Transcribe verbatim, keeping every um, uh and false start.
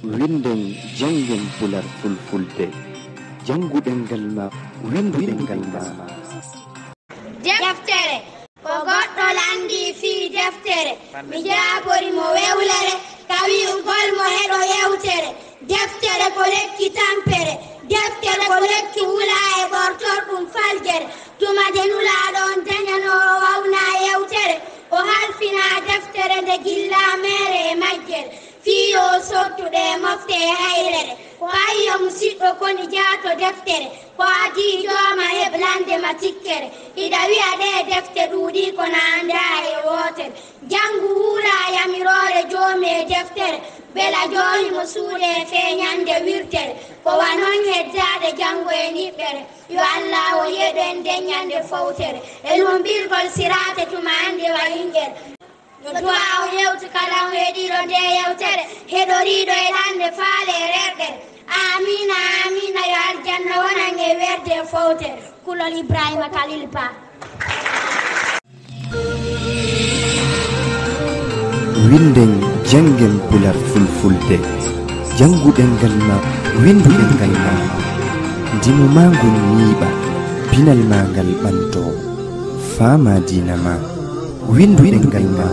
Winden, janngen Pular Fulfulde. Janngu ɗemngal ma, winndu ɗemngal ma. Deftere. Ko goɗɗo lanndii fii deftere. Mi jaabori mo wewlere, ka wi'ugol mo heɗo yewtere. Deftere ko lekki tampere. Deftere ko lekki wula e ɓortorɗum faljere. Tuma de Nulaaɗo on dañanoo o wawnaa yewtere, o halfinaa deftere nde gillaa meere e majjere. Fii yo o sottu ɗe mofte e hayrere. Ko ayyo musiɗɗo koni jaato deftere. Ko adii jooma heblande ma tikkere. Hiɗa wi'a ɗee defte ɗuuɗii kono a anndaa e wootere. Janngu huulaa yamiroore joomi e deftere. Bela joomi mo suuɗe e feeñande wirtere. Ko wa non heddaade janngo e niɓɓere. Yo Allaahu yeɗu en deññande fowtere. E lumbirgol siraate tuma annde wa yinƴere. Yo duwaaw hewtu kala on heɗiiɗo nde yewtere, heɗoriiɗo e ɗannde faale e rerɗere. Aamiina, aamiina, yo aljanna wonan e werde e fowtere. Kulol Ibraahiima Kaliil Bah. Winden, janngen Pular Fulfulde. Janngu ɗemngal ma, winndu ɗemngal ma. Ndimu maa ngun ñiiɓa, pinal maa ngal ɓantoo. Faamaa diina maa, winndu ɗemngal ma.